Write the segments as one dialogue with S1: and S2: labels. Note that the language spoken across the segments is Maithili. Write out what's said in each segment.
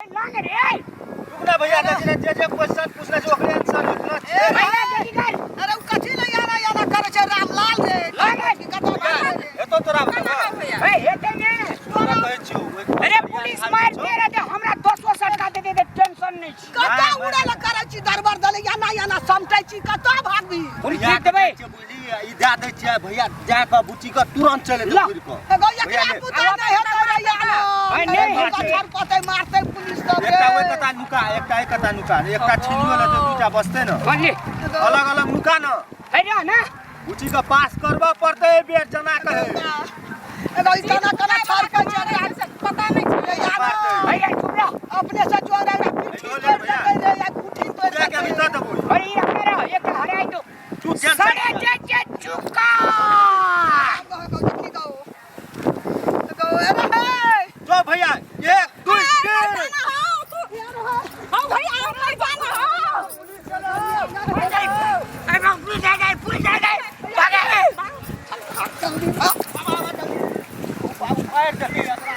S1: लांग रे।
S2: रुक ना भैया, देखी जे जे क्वेश्चन पूछने छै ओकरे आंसर होत ना।
S1: भैया जल्दी कर।
S3: अरे उ कथी ले याना याना करे छै रामलाल रे?
S1: लांग।
S3: कतऽ भागै रे?
S2: हेतो तोरा बता।
S1: ए हेतै ने।
S2: तोरा कहै छियौ।
S1: अरे पुलिस मार दे रे ते हमरा 10 सटका दे दे दे, टेंशन नहीं छी।
S3: कतऽ उड़े ले करे छी दरबार दले याना याना समटै छी, कतऽ भागबी?
S1: पुलिस देबै।
S2: बुझली, ई दए दै छियै भैया, जा कऽ बुच्ची कऽ तुरंत चलि एतै
S1: ला।
S2: घुरि कऽ।
S3: एगो एकरा
S2: भैया ले।
S3: पुता नहि हेतै रे याना।
S1: अरे नहि हेतै।
S3: छरपतै मारतै पुलिस सब रे।
S2: एकटा ओहि कता नुका, एकटा एहि कता नुका, एकटा छीनियो लेतै, दूटा बचतै ने।
S1: बोलली।
S2: अलग अलग नुका न।
S1: हे ना।
S2: बुच्ची कऽ पास करबऽ पड़तै एहि बेर जना कहे।
S3: एगो ई केना केना छरपै छै रे?
S4: पता नहि छै।
S3: याना।
S1: भैया चुप रह।
S3: अपने से जोर एकरा पीठी
S2: ले
S3: तोड़ि
S2: भैया।
S3: देतै रे या घुटी तोड़ि
S2: जा के
S3: देतै।
S2: भीतर देबो।
S1: अरे ई रखने रह, एक हराई दो।
S2: तू टेंशन
S1: साढ़े जे जे चुका।
S3: देखी गौ गौ अरे हे।
S2: जो भैया, 1 2 3।
S4: हाँ भैया, हम नहीं जाना हो।
S1: अरे बाप, पुलिस आ गई, पुलिस आ गई, भागे।
S3: जल्दी भाग।
S2: बाबू फायर दही एकरा।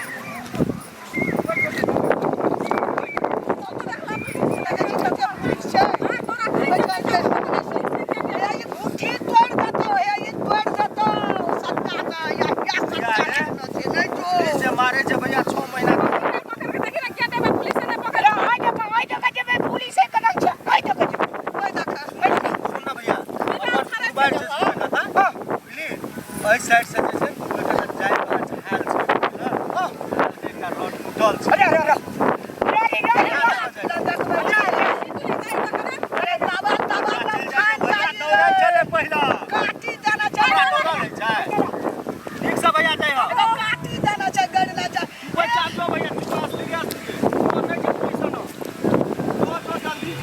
S2: पुलिस जे मारे छै भैया 6 महीना तक।
S4: पकड़ के देखी ना क्या देबे, पुलिस ने पकड़।
S1: अरे आइ देखो, आइ देखो जेबे पुलिस है कदम छै, आइ देखो जेबे।
S2: सुन ना भैया, अपन मोबाइल जे छै कथा बुझली, एहि साइड से जे छै ओहि कथा जाय वाला झाल छै बुझल, झाल के एकटा रोड टूटल छै।
S1: अरे अरे अरे अरे अरे अरे।
S2: भैया दौड़ै छलै पहिला, हमरा दौड़ल होइ छै ठीक से भैया जाइ हो। पैसा जो भैया, तू अस्थिर अस्थिर नहि छै पुलिस न जो जो जल्दी।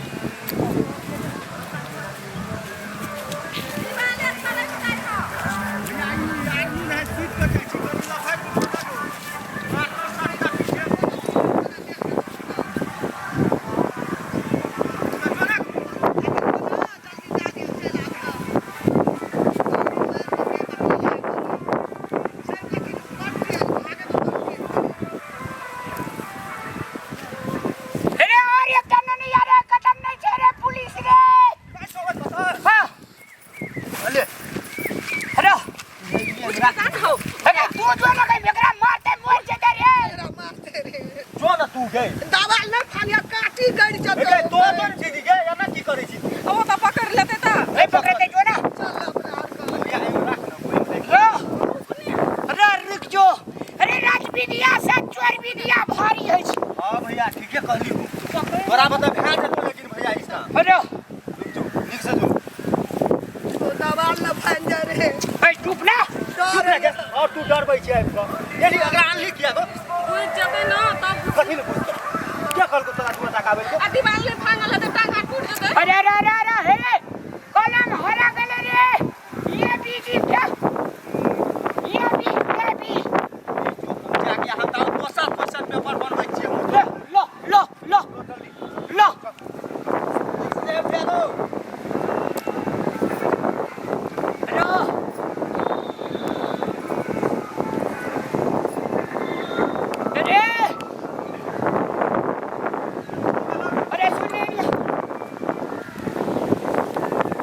S2: भैया ई आर्मी नहि सुति कऽ जाइ छै, कनि लफाइ मारतो सारा पीछे।
S1: अरे और एक टन नहीं आ रे, कदम नहीं छे रे पुलिस रे। हाँ।
S2: अले।
S1: अरे।
S4: हो।
S1: अरे तू जो ना कहीं एकरा मारते मोर जेते रे।
S2: जो न तू गे।
S3: दवाल नहि फानिया काटी गड़ि
S2: ए
S3: जेतौ।
S2: गे, तो तो छी गे, एना की करै छी तू?
S4: वो तो पकड़ लेते तो।
S1: नहीं पकड़ते जो ना।
S3: चल अपना आर कऽ।
S2: भैया एगो राख न कोई देख।
S1: लो। अरे रुक जो, अरे राजविद्या से चोर विद्या भारी है छै।
S2: हां भैया, ठीके कहली हो, तोरा बता भए जेतौ लेकिन भैया ई काम।
S1: अरे
S2: रुक जो, नीक से जो।
S3: दवाल न फानि जाइ रे।
S1: ए चुप ना।
S2: चुप रह गे, और तू डरबै छै आबि कऽ। यदि अगरा आनली किया गो?
S4: बुझ जेतै ना तब।
S2: कथी ले बुझतौ? के कहलकौ तोरा दुआ ताकाबै के?
S4: आ दीवार ले फांगल हेतै, टांग हाथ टूट जेतै।
S1: अरे अरे अरे अरे हे, कलम हरा गेले रे। ये बीजी क्या, ये बी, ये बी।
S2: जाके हम तऽ दोसर क्वेश्चन पेपर बनबै छियै।
S1: लो लो लो लो लो।
S2: से फेरो।
S1: लो। अरे अरे सुन ले।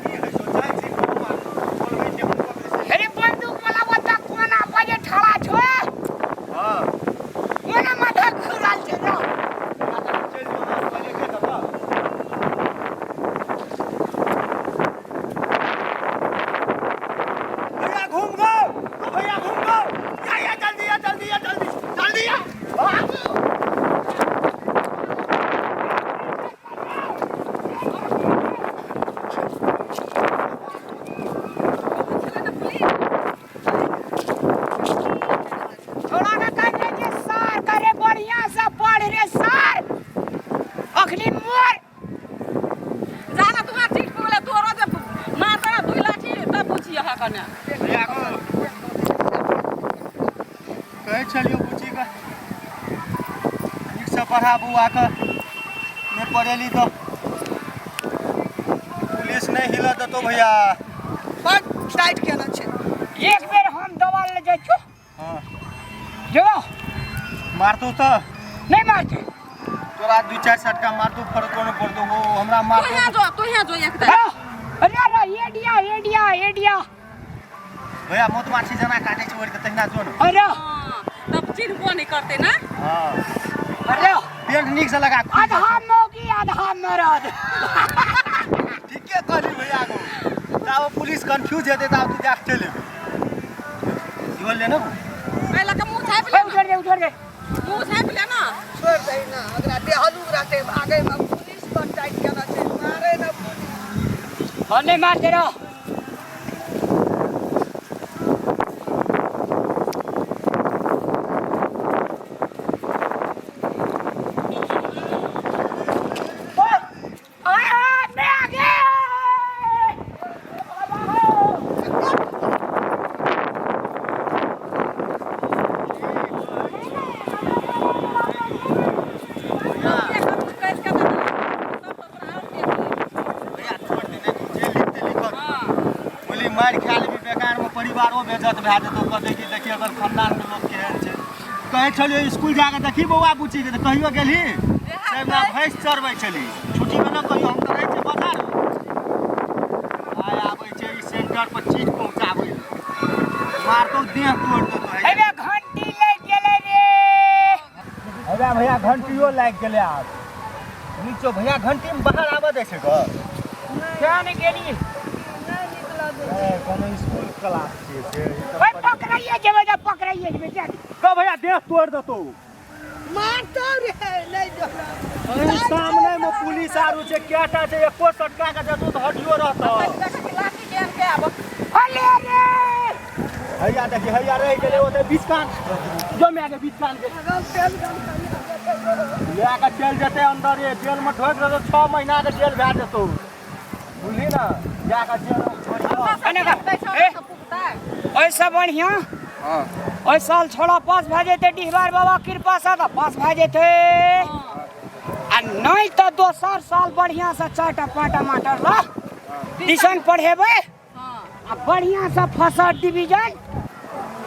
S2: की होइ छौ? जाइ छी गाँव आ बोलबै छियै हुनको बेसी।
S1: अरे बंदूक वाला बच्चा कोना बजे ठड़ा छो?
S2: हँ।
S1: कोना माथा खुराल छै रो?
S2: चलि जो ना, पहिले के दबा। भैया घूम गो, ओ भैया घूम गो, या या जल्दी या जल्दी या जल्दी जल्दी या।
S1: छोड़ा के कह रे जे सार करे बढ़िया से पढ़ रे सार, अखनी मोर।
S4: जाना तुम्हार ठीक बोले, तोरो जे मारतै ना 2 लाठी तब बुझिए हा कने।
S2: भैया गो, कहै छलियौ बुच्ची के नीकसँ पढ़ा बौआके, नहि पढ़ेली तऽ पुलिस नहि हिलऽ देतौ भैया।
S3: बड टाइट केने छै।
S1: एक बेर हम दवा ले जाइ छौ।
S2: हाँ।
S1: जो।
S2: मारतौ तऽ?
S1: नहीं मारते।
S2: तो तोरा दू चारि सटका मारतौ फर्क कोनो पड़तौ ओ हमरा
S4: तू
S2: मारतौ
S4: यहाँ जो, तू यहाँ जो एक
S1: हाँ, अरे अरे एडिया एडिया एडिया।
S2: भैया मधुमाछी जेना काटै छै ओढ़ि के तहिना जो ने।
S1: अरे
S4: हाँ, तब चिन्हबो नहीं करते ना।
S2: हाँ
S1: अरे
S2: पेंट नीक से लगा।
S1: आधा मौगी आधा मरद।
S2: ठीके कहली भैया गो, ताब पुलिस कंफ्यूज हेतै ताब तू जाके चलि एबै। जीवन ले ने गो।
S4: पहले के मुंह झाँपि ले
S1: ए,
S4: ना।
S1: उधर दे उधर दे।
S4: मुंह झाँपि ले ना।
S3: छोड़ दही ना ओकरा, देहलू रहते भागे में पुलिस पर टाइट केना छै, मारे ना पुलिस।
S1: हम नहीं मारते रहो। ओ, आया, मैं आ गया।
S4: कहि के तऽ सब तऽ तोरा आओर देख लेबै।
S2: भैया छोड़ दे, तू जे लिखते लिखत।
S4: हाँ।
S2: बोली मारि खा लेबी बेकार में, परिवारो बेजत भए जेतौ। कहतै कि देखी एकर खानदान के लोक केहन छै। कहै छलियै स्कूल जाके देखी बौआ बुच्ची के, तऽ कहियो गेलही से भैंस चरबै छली छुट्टीमे न कहियो। हम तऽ रहै छियै बाजार, आइ आबै छै ई सेंटर पर चीज पहुँचाबै लए, मारतौ देह तोड़ि देतौ।
S1: अबे घंटी लागि गेलै रे।
S2: भैया भैया घंटियो लागि गेलै आब नीचो। भैया घंटी में बाहर आबऽ दै छै घर?
S1: क्या नहीं गेली?
S3: नहि निकलऽ दै।
S2: ए, कोनो स्कूल क्लास छियै से ई तऽ।
S1: ओए पकड़ाइए जेबै तऽ पकड़ाइए जेबै, जा।
S2: कह भैया देह तोड़ि देतौ।
S3: मारतौ रे, नहि जोड़ा।
S2: अरे सामने में पुलिस आरू छै, केटा छै, एको सटका के देतौ तऽ हड्डियो रहतौ।
S4: देखै छी लाठी गेन के आब।
S1: अले रे।
S2: हैया देखी, हैया रहि गेलै ओतै बीच कान जो माय के बीच कान के लए कऽ चलि जेतै अंदरे जेल में ढोकि देतौ, 6 महीना के जेल भए जेतौ, बुझली ने? जा कऽ जेल में छोड़ियौ।
S1: एने कर। ए। ओहिसँ बढ़िआँ ओहि साल छोड़ा पास भए जेतै डिहबार बाबा कृपासँ तऽ पास भए जेतै, आ नहि तऽ दोसर साल बढ़िआँसँ चारिटा पाँचटा मास्टर ल ट्यूशन पढ़ेबै आ बढ़िआँसँ फर्स्ट डिवीजन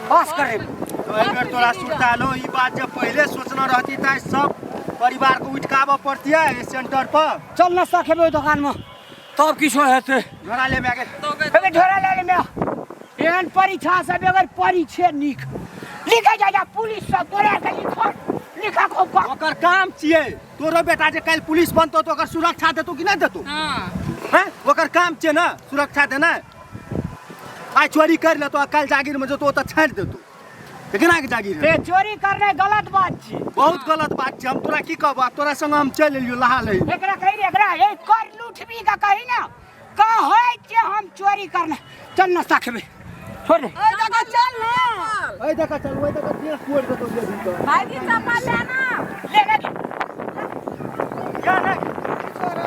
S1: पास करेबै।
S2: तो एहि बेर तोरा सुरता लो ई बात जे पहिले सोचना रहती तऽ आइ सब परिवार के उठकाबऽ पड़तियै एहि सेंटर पर।
S1: चल न सखेबै ओहि दोकानमे तब किछो हेतै।
S2: झोरा ले माय के।
S1: एबे ढोरा ले ले म्या। एहन परीक्षा से बगैर परीक्षे नीक लिखे जा जा पुलिस सब तोरा के लिखो लिखा खूब कऽ।
S2: ओकर काम छियै। तोरो बेटा जे काल्हि पुलिस बनतौ तऽ ओकर सुरक्षा देतौ कि नहि देतौ? हैं, ओकर काम छियै ने सुरक्षा देनाइ। आइ चोरी करि लेतौ आ काल्हि जागीर में जेतौ, ओतऽ छाँटि देतौ तऽ केना के जागीर
S1: ते
S2: हेतौ?
S1: चोरी करनाइ गलत बात छी।
S2: बहुत गलत बात छै। हम तोरा की कहबो, आब तोरा संग हम चलि एलियौ लहा लही।
S1: एकरा कही रे, एकरा ए कर लूटबी का कही ना कहै जे हम चोरी करना। चल नाश्ता खेबै, छोड़ दे।
S3: ओहि जगह चल ना।
S2: ओहि देखा चल, ओहि देखा देह तोड़ि देतौ जे भी तऽ।
S4: भाईजी चप्पल ले ना।
S1: ले ले।
S2: जा ने।
S3: छोड़ा।